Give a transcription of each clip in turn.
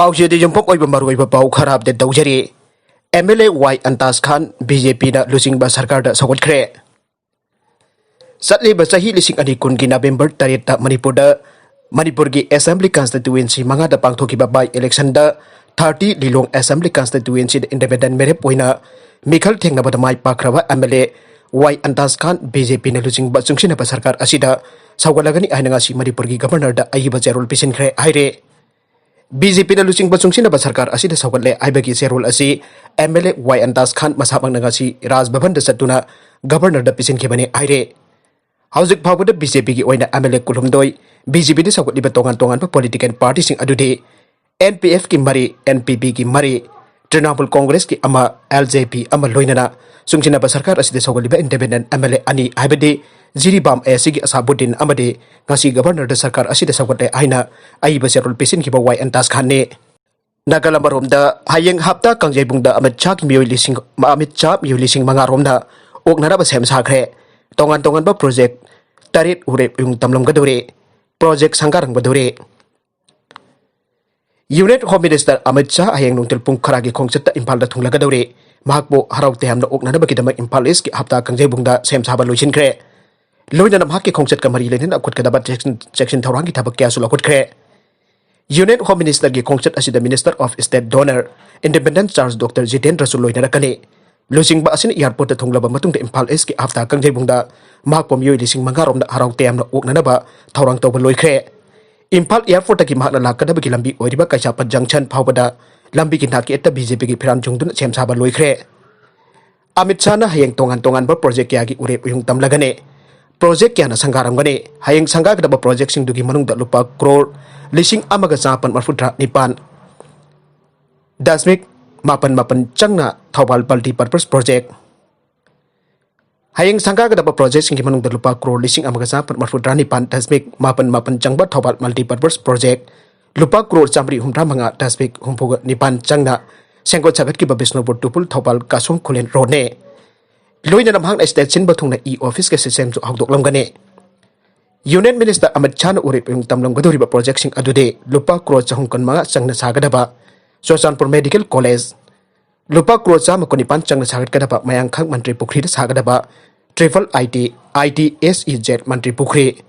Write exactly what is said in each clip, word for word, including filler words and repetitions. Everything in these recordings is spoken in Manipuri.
ꯄꯥꯎꯆꯦꯗ ꯌꯨꯝꯐꯝ ꯑꯣꯏꯕ ꯃꯔꯨꯑꯣꯏꯕ ꯄꯥꯎ ꯈꯔ ꯑꯞꯗꯦꯠ ꯇꯧꯖꯔꯤ꯫ M L A Y Antas Khan B J ꯄꯤꯅ ꯂꯨꯆꯤꯡꯕ ꯁꯔꯀꯥꯔꯗ ꯁꯧꯒꯠꯈ꯭ꯔꯦ꯫ ꯆꯠꯂꯤꯕ ꯆꯍꯤ ꯂꯤꯁꯤꯡ ꯑꯅꯤ ꯀꯨꯟꯒꯤ ꯅꯕꯦꯝꯕꯔ ꯇꯔꯦꯠꯇ ꯃꯅꯤꯄꯨꯔꯗ, ꯃꯅꯤꯄꯨꯔꯒꯤ ꯑꯦꯁꯦꯝꯕ꯭ꯂꯤ ꯀꯟꯁꯇꯤꯇ꯭ꯌꯨꯑꯦꯟꯁꯤ ꯃꯉꯥꯗ ꯄꯥꯡꯊꯣꯛꯈꯤꯕ ꯕꯥꯏ ꯏꯂꯦꯛꯁꯟꯗ ꯊꯥꯔꯇꯤ ꯂꯤꯂꯣꯡ ꯑꯦꯁꯦꯝꯕ꯭ꯂꯤ ꯀꯟꯁꯇꯤꯇ꯭ꯌꯨꯑꯦꯟꯁꯤꯗ ꯏꯟꯗꯤꯄꯦꯟꯗꯦꯟ ꯃꯤꯔꯦꯞ ꯑꯣꯏꯅ ꯃꯤꯈꯜ ꯊꯦꯡꯅꯕꯗ ꯃꯥꯏ ꯄꯥꯛꯈ꯭ꯔꯕ M L A Y Antas Khan B J ꯄꯤꯅ ꯂꯨꯆꯤꯡꯕ ꯆꯨꯡꯁꯤꯟꯅꯕ ꯁꯔꯀꯥꯔ ꯑꯁꯤꯗ ꯁꯧꯒꯠꯂꯒꯅꯤ ꯍꯥꯏꯅ ꯉꯁꯤ ꯃꯅꯤꯄꯨꯔꯒꯤ ꯒꯕꯔꯅꯔꯗ ꯑꯏꯕ ꯆꯦꯔꯣꯜ ꯄꯤꯁꯤꯟꯈ꯭ꯔꯦ ꯍꯥꯏꯔꯦ꯫ ꯕꯤ ꯖꯦ ꯄꯤꯅ ꯂꯨꯆꯤꯡꯕ ꯆꯨꯡꯁꯤꯟꯅꯕ ꯁꯔꯀꯥꯔ ꯑꯁꯤꯗ ꯁꯧꯒꯠꯂꯦ ꯍꯥꯏꯕꯒꯤ ꯆꯦꯔꯣꯜ ꯑꯁꯤ M L A Y Antas ꯈꯥꯟ ꯃꯁꯥꯃꯛꯅ ꯉꯁꯤ ꯔꯥꯖ ꯚꯕꯟꯗ ꯆꯠꯇꯨꯅ ꯒꯕꯔꯅꯔꯗ ꯄꯤꯁꯤꯟꯈꯤꯕꯅꯤ ꯍꯥꯏꯔꯦ꯫ ꯍꯧꯖꯤꯛ ꯐꯥꯎꯕꯗ ꯕꯤ ꯖꯦ ꯄꯤꯒꯤ ꯑꯣꯏꯅ ꯑꯦꯝ ꯑꯦꯜ ꯑꯦ ꯀꯨꯟꯍꯨꯝꯗꯣꯏ, ꯕꯤ ꯖꯦ ꯄꯤꯗ ꯁꯧꯒꯠꯂꯤꯕ ꯇꯣꯉꯥꯟ ꯇꯣꯉꯥꯟꯕ ꯄꯣꯂꯤꯇꯤꯀꯦꯜ ꯄꯥꯔꯇꯤꯁꯤꯡ ꯑꯗꯨꯗꯤ ꯑꯦꯟ ꯄꯤ ꯑꯦꯐꯀꯤ ꯃꯔꯤ, ꯑꯦꯟ ꯄꯤ ꯄꯤꯒꯤ ꯃꯔꯤ, ꯇ꯭ꯔꯤꯅꯥꯃꯨꯜ ꯀꯣꯡꯒ꯭ꯔꯦꯁꯀꯤ ꯑꯃ, ꯑꯦꯜ ꯖꯦ ꯄꯤ ꯑꯃ ꯂꯣꯏꯅꯅ ꯆꯨꯡꯁꯤꯟꯅꯕ ꯁꯔꯀꯥꯔ ꯑꯁꯤꯗ ꯁꯧꯒꯠꯂꯤꯕ ꯏꯟꯗꯤꯄꯦꯟꯗꯦꯟ ꯑꯦꯝ ꯑꯦꯜ ꯑꯦ ꯑꯅꯤ, ꯍꯥꯏꯕꯗꯤ ꯖꯤꯔꯤꯕꯥꯝ ꯑꯦ ꯁꯤꯒꯤ ꯑꯁꯥꯕꯨꯗꯤꯟ ꯑꯃꯗꯤ ꯉꯁꯤ ꯒꯕꯔꯅꯔꯗ ꯁꯔꯀꯥꯔ ꯑꯁꯤꯗ ꯁꯧꯒꯠꯂꯦ ꯍꯥꯏꯅ ꯑꯏꯕ ꯆꯦꯔꯣꯜ ꯄꯤꯁꯤꯟꯈꯤꯕ ꯋꯥꯏ ꯑꯟꯇꯥꯖ ꯈꯥꯟꯅꯤ꯫ ꯅꯥꯒꯥꯂꯦꯟ ꯑꯃꯔꯣꯝꯗ ꯍꯌꯦꯡ ꯍꯞꯇꯥ ꯀꯥꯡꯖꯩꯕꯨꯡꯗ ꯑꯃꯤꯠ ꯁꯥꯍꯒꯤ ꯃꯤꯑꯣꯏ ꯂꯤꯁꯤꯡ, ꯑꯃꯤꯠ ꯁꯥꯍ ꯃꯤꯑꯣꯏ ꯂꯤꯁꯤꯡ ꯃꯉꯥ ꯔꯣꯝꯅ ꯑꯣꯛꯅꯅꯕ ꯁꯦꯝ ꯁꯥꯈ꯭ꯔꯦ꯫ ꯇꯣꯉꯥꯟ ꯇꯣꯉꯥꯟꯕ ꯄ꯭ꯔꯣꯖꯦꯛ ꯇꯔꯦꯠ ꯎꯔꯦꯞ ꯎꯌꯨꯡ ꯇꯝꯂꯝꯒꯗꯧꯔꯦ꯫ ꯄ꯭ꯔꯣꯖꯦꯛ ꯁꯪꯒꯥꯔꯝꯒꯗꯧꯔꯦ꯫ Union home minister Amit Shah ꯍꯌꯦꯡ ꯅꯨꯡꯊꯤꯜ ꯄꯨꯡ ꯈꯔꯒꯤ ꯈꯣꯡꯆꯠꯇ ꯏꯝꯐꯥꯜꯗ ꯊꯨꯡꯂꯒꯗꯧꯔꯦ꯫ ꯃꯍꯥꯛꯄꯨ ꯍꯔꯥꯎ ꯇꯌꯥꯝꯅ ꯑꯣꯛꯅꯅꯕꯒꯤꯗꯃꯛ ꯏꯝꯐꯥꯜ ꯏꯁꯀꯤ ꯍꯞꯇꯥ ꯀꯥꯡꯖꯩꯕꯨꯡꯗ ꯁꯦꯝ ꯁꯥꯕ ꯂꯣꯏꯁꯤꯟꯈ꯭ꯔꯦ꯫ ꯂꯣꯏꯅꯅ ꯃꯍꯥꯛꯀꯤ ꯈꯣꯡꯆꯠꯀ ꯃꯔꯤ ꯂꯩꯅꯅ ꯂꯧꯈꯠꯀꯗꯕ ꯆꯦꯛꯁꯤꯟ, ꯆꯦꯛꯁꯤꯟ ꯊꯧꯔꯥꯡꯒꯤ ꯊꯕꯛ ꯀꯌꯥꯁꯨ ꯂꯧꯈꯠꯈ꯭ꯔꯦ꯫ ꯌꯨꯅꯤꯌꯟ ꯍꯣꯝ ꯃꯤꯅꯤꯁꯇꯔꯒꯤ ꯈꯣꯡꯆꯠ ꯑꯁꯤꯗ minister of state DoNER, independent charge doctor ꯖꯤꯇꯦꯟꯗ꯭ꯔꯁꯨ ꯂꯣꯏꯅꯔꯛꯀꯅꯤ꯫ ꯂꯨꯆꯤꯡꯕ ꯑꯁꯤꯅ ꯑꯦꯌꯥꯔꯄꯣꯔꯠꯇ ꯊꯨꯡꯂꯕ ꯃꯇꯨꯡꯗ ꯏꯝꯐꯥꯜ ꯏꯁꯀꯤ ꯍꯞꯇꯥ ꯀꯥꯡꯖꯩꯕꯨꯡꯗ ꯃꯍꯥꯛꯄꯨ ꯃꯤꯑꯣꯏ ꯂꯤꯁꯤꯡ ꯃꯉꯥ ꯔꯣꯝꯗ ꯍꯔꯥꯎ ꯇꯌꯥꯝꯅ ꯑꯣꯛꯅꯅꯕ ꯊꯧꯔꯥꯡ ꯇꯧꯕ ꯂꯣꯏꯈ꯭ꯔꯦ꯫ ꯏꯝꯐꯥꯜ ꯑꯦꯌꯥꯔꯄꯣꯔꯠꯇꯒꯤ ꯃꯍꯥꯛꯅ ꯂꯥꯛꯀꯗꯕꯒꯤ ꯂꯝꯕꯤ ꯑꯣꯏꯔꯤꯕ ꯀꯩꯁꯥꯝꯄꯥꯠ ꯖꯪꯁꯟ ꯐꯥꯎꯕꯗ ꯂꯝꯕꯤꯒꯤ ꯅꯥꯛꯌꯦꯠꯇ ꯕꯤ ꯖꯦ ꯄꯤꯒꯤ ꯐꯤꯔꯥꯟ ꯌꯨꯡꯗꯨꯅ ꯁꯦꯝ ꯁꯥꯕ ꯂꯣꯏꯈ꯭ꯔꯦ꯫ ꯑꯃꯤꯠ ꯁꯥꯍꯅ ꯍꯌꯦꯡ ꯇꯣꯉꯥꯟ ꯇꯣꯉꯥꯟꯕ ꯄ꯭ꯔꯣꯖꯦꯛ ꯀꯌꯥꯒꯤ ꯎꯔꯦꯞ ꯎꯌꯨꯡ ꯇꯝꯂꯒꯅꯤ꯫ ꯄ꯭ꯔꯣꯖꯦꯛ ꯀꯌꯥꯅ ꯁꯪꯒꯥꯔꯝꯒꯅꯤ꯫ ꯍꯌꯦꯡ ꯁꯪꯒꯥꯒꯗꯕ ꯄ꯭ꯔꯣꯖꯦꯛꯁꯤꯡꯗꯨꯒꯤ ꯃꯅꯨꯡꯗ ꯂꯨꯄꯥ ꯀ꯭ꯔꯣꯔ ꯂꯤꯁꯤꯡ ꯑꯃꯒ ꯆꯥꯃꯥꯄꯟ ꯃꯔꯐꯨꯇꯔꯥ ꯅꯤꯄꯥꯟ ꯗꯁꯃꯤꯛ ꯃꯥꯄꯟ ꯃꯥꯄꯟ ꯆꯪꯅ ꯊꯧꯕꯥꯜ ꯃꯜꯇꯤ ꯄꯔꯄꯁ ꯄ꯭ꯔꯣꯖꯦꯛ, ꯍꯌꯦꯡ ꯁꯪꯒꯥꯒꯗꯕ ꯄ꯭ꯔꯣꯖꯦꯛꯁꯤꯡꯒꯤ ꯃꯅꯨꯡꯗ ꯂꯨꯄꯥ ꯀ꯭ꯔꯣꯔ ꯂꯤꯁꯤꯡ ꯑꯃꯒ ꯆꯥꯃꯥꯄꯟ ꯃꯔꯐꯨꯇꯔꯥ ꯅꯤꯄꯥꯟ ꯗꯁꯃꯤꯛ ꯃꯥꯄꯟ ꯃꯥꯄꯟ ꯆꯪꯕ ꯊꯧꯕꯥꯜ ꯃꯜꯇꯤ ꯄꯔꯄꯁ ꯄ꯭ꯔꯣꯖꯦꯛ, ꯂꯨꯄꯥ ꯀ꯭ꯔꯣꯔ ꯆꯥꯃꯔꯤ ꯍꯨꯝꯗ꯭ꯔꯥ ꯃꯉꯥ ꯗꯁꯃꯤꯛ ꯍꯨꯝꯐꯨꯒ ꯅꯤꯄꯥꯟ ꯆꯪꯅ ꯁꯦꯝꯒꯠ ꯁꯥꯒꯠꯈꯤꯕ ꯕꯤꯁꯅꯨꯄꯨꯔ ꯇꯨꯄꯨꯜ ꯊꯧꯕꯥꯜ ꯀꯥꯁꯣꯝ ꯈꯨꯂꯦꯟ ꯔꯣꯗꯅꯤ꯫ ꯂꯣꯏꯅꯅ ꯃꯍꯥꯛꯅ ꯁ꯭ꯇꯦꯠ ꯁꯤꯟꯕ ꯊꯨꯡꯅ ꯏ ꯑꯣꯐꯤꯁꯀꯤ ꯁꯤꯁꯇꯦꯝꯁꯨ ꯍꯧꯗꯣꯛꯂꯝꯒꯅꯤ꯫ Union Minister Amit Shahꯅ ꯎꯔꯤꯠ ꯄꯨꯌꯨꯡ ꯇꯝꯂꯝꯒꯗꯧꯔꯤꯕ ꯄ꯭ꯔꯣꯖꯦꯛꯁꯤꯡ ꯑꯗꯨꯗꯤ ꯂꯨꯄꯥ ꯀ꯭ꯔꯣꯔ ꯆꯍꯨꯝ ꯀꯨꯟꯃꯉꯥ ꯆꯪꯅ ꯁꯥꯒꯗꯕ ꯆꯨꯔꯆꯥꯟꯄꯨꯔ ꯃꯦꯗꯤꯀꯦꯜ ꯀꯣꯂꯦꯖ, ꯂꯨꯄꯥ ꯀ꯭ꯔꯣꯔ ꯆꯥꯝꯃ ꯀꯨꯟꯅꯤꯄꯥꯟ ꯆꯪꯅ ꯁꯥꯒꯠꯀꯗꯕ ꯃꯌꯥꯡꯈꯪ ꯃꯟꯇ꯭ꯔꯤ ꯄꯨꯈ꯭ꯔꯤꯗ ꯁꯥꯒꯗꯕ ꯇ꯭ꯔꯤꯄꯜ ꯑꯥꯏ ꯇꯤ, ꯑꯥꯏ ꯇꯤ ꯑꯦꯁ ꯏ ꯖꯦꯠ ꯃꯟꯇ꯭ꯔꯤ ꯄꯨꯈ꯭ꯔꯤ,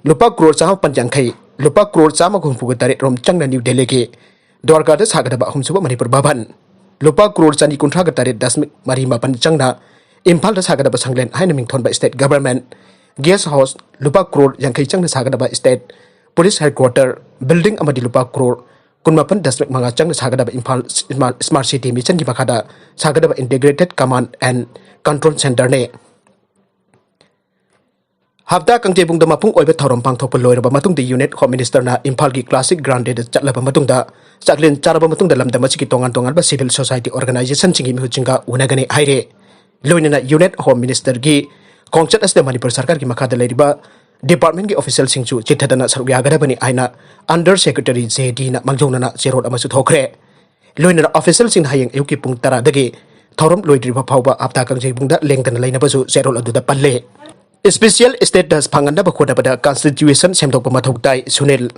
ꯂꯨꯄꯥ ꯀ꯭ꯔꯣꯔ ꯆꯥꯝꯃꯥꯄꯟ ꯌꯥꯡꯈꯩ, ꯂꯨꯄꯥ ꯀ꯭ꯔꯣꯔ ꯆꯥꯝꯃ ꯍꯨꯝꯐꯨꯒ ꯇꯔꯦꯠ ꯔꯣꯝ ꯆꯪꯅ ꯅ꯭ꯌꯨ ꯗꯦꯜꯂꯤꯒꯤ ꯗ꯭ꯋꯥꯔꯀꯥꯗ ꯁꯥꯒꯗꯕ ꯑꯍꯨꯝꯁꯨꯕ ꯃꯅꯤꯄꯨꯔ ꯚꯕꯟ, ꯂꯨꯄꯥ ꯀ꯭ꯔꯣꯔ ꯆꯅꯤ ꯀꯨꯟꯊ꯭ꯔꯥꯒ ꯇꯔꯦꯠ ꯗꯁꯃꯤꯛ ꯃꯔꯤ ꯃꯥꯄꯟ ꯆꯪꯅ ꯏꯝꯐꯥꯜꯗ ꯁꯥꯒꯗꯕ ꯁꯪꯂꯦꯟ ꯍꯥꯏꯅ ꯃꯤꯡꯊꯣꯟꯕ ꯁ꯭ꯇꯦꯠ ꯒꯚꯔꯟꯃꯦꯟꯠ ꯒꯦꯁ ꯍꯥꯎꯁ, ꯂꯨꯄꯥ ꯀ꯭ꯔꯣꯔ ꯌꯥꯡꯈꯩ ꯆꯪꯅ ꯁꯥꯒꯗꯕ ꯁ꯭ꯇꯦꯠ ꯄꯨꯂꯤꯁ ꯍꯦꯗꯀ꯭ꯋꯥꯇꯔ ꯕꯤꯜꯗꯤꯡ ꯑꯃꯗꯤ ꯂꯨꯄꯥ ꯀ꯭ꯔꯣꯔ ꯀꯨꯟꯃꯥꯄꯟ ꯗꯁꯃꯤꯛ ꯃꯉꯥ ꯆꯪꯅ ꯁꯥꯒꯗꯕ ꯏꯝꯐꯥꯜ ꯁ꯭ꯃꯥꯔꯠ, ꯁ꯭ꯃꯥꯔꯠ ꯁꯤꯇꯤ ꯃꯤꯁꯟꯒꯤ ꯃꯈꯥꯗ ꯁꯥꯒꯗꯕ ꯏꯟꯇꯤꯒ꯭ꯔꯦꯇꯦꯗ ꯀꯃꯥꯟꯗ ꯑꯦꯟꯗ ꯀꯟꯇ꯭ꯔꯣꯜ ꯁꯦꯟꯇꯔꯅꯤ꯫ ꯍꯞꯇꯥ ꯀꯥꯡꯖꯩꯕꯨꯡꯗ ꯃꯄꯨꯡ ꯑꯣꯏꯕ ꯊꯧꯔꯝ ꯄꯥꯡꯊꯣꯛꯄ ꯂꯣꯏꯔꯕ ꯃꯇꯨꯡꯗ ꯌꯨꯅꯤꯠ ꯍꯣꯝ ꯃꯤꯅꯤꯁꯇꯔꯅ ꯏꯝꯐꯥꯜꯒꯤ ꯀ꯭ꯂꯥꯁꯤꯛ ꯒ꯭ꯔꯥꯟꯗꯦꯗ ꯆꯠꯂꯕ ꯃꯇꯨꯡꯗ ꯆꯥꯛꯂꯦꯟ ꯆꯥꯔꯕ ꯃꯇꯨꯡꯗ ꯂꯝꯗꯝ ꯑꯁꯤꯒꯤ ꯇꯣꯉꯥꯟ ꯇꯣꯉꯥꯟꯕ ꯁꯤꯚꯤꯜ ꯁꯣꯁꯥꯏꯇꯤ ꯑꯣꯔꯒꯅꯥꯏꯖꯦꯁꯟꯁꯤꯡꯒꯤ ꯃꯤꯍꯨꯠꯁꯤꯡꯒ ꯎꯅꯒꯅꯤ ꯍꯥꯏꯔꯦ꯫ ꯂꯣꯏꯅꯅ ꯌꯨꯅꯤꯠ ꯍꯣꯝ ꯃꯤꯅꯤꯁꯇꯔꯒꯤ ꯈꯣꯡꯆꯠ ꯑꯁꯤꯗ ꯃꯅꯤꯄꯨꯔ ꯁꯔꯀꯥꯔꯒꯤ ꯃꯈꯥꯗ ꯂꯩꯔꯤꯕ ꯗꯤꯄꯥꯔꯠꯃꯦꯟꯒꯤ ꯑꯣꯐꯤꯁꯤꯌꯦꯜꯁꯤꯡꯁꯨ ꯆꯤꯠꯊꯗꯅ ꯁꯔꯨꯛ ꯌꯥꯒꯗꯕꯅꯤ ꯍꯥꯏꯅ ꯑꯟꯗꯔ ꯁꯦꯀ꯭ꯔꯦꯇꯔꯤ ꯖꯦ ꯗꯤꯅ ꯃꯥꯡꯖꯧꯅꯅ ꯆꯦꯔꯣꯜ ꯑꯃꯁꯨ ꯊꯣꯛꯈ꯭ꯔꯦ꯫ ꯂꯣꯏꯅꯅ ꯑꯣꯐꯤꯁꯤꯌꯦꯜꯁꯤꯡꯅ ꯍꯌꯦꯡ ꯑꯌꯨꯛꯀꯤ ꯄꯨꯡ ꯇꯔꯥꯗꯒꯤ ꯊꯧꯔꯝ ꯂꯣꯏꯗ꯭ꯔꯤꯕ ꯐꯥꯎꯕ ꯍꯞꯇꯥ ꯀꯥꯡꯖꯩꯕꯨꯡꯗ ꯂꯦꯡꯗꯅ ꯂꯩꯅꯕꯁꯨ ꯆꯦꯔꯣꯜ ꯑꯗꯨꯗ ꯄꯜꯂꯦ꯫ ꯁ꯭ꯄꯦꯁꯤꯌꯦꯜ ꯁ꯭ꯇꯦꯇꯁ ꯐꯪꯍꯟꯅꯕ ꯍꯣꯠꯅꯕꯗ ꯀꯟꯁꯇꯤꯇ꯭ꯌꯨꯁꯟ ꯁꯦꯝꯗꯣꯛꯄ ꯃꯊꯧ ꯇꯥꯏ, ꯁꯨꯅꯤꯜ꯫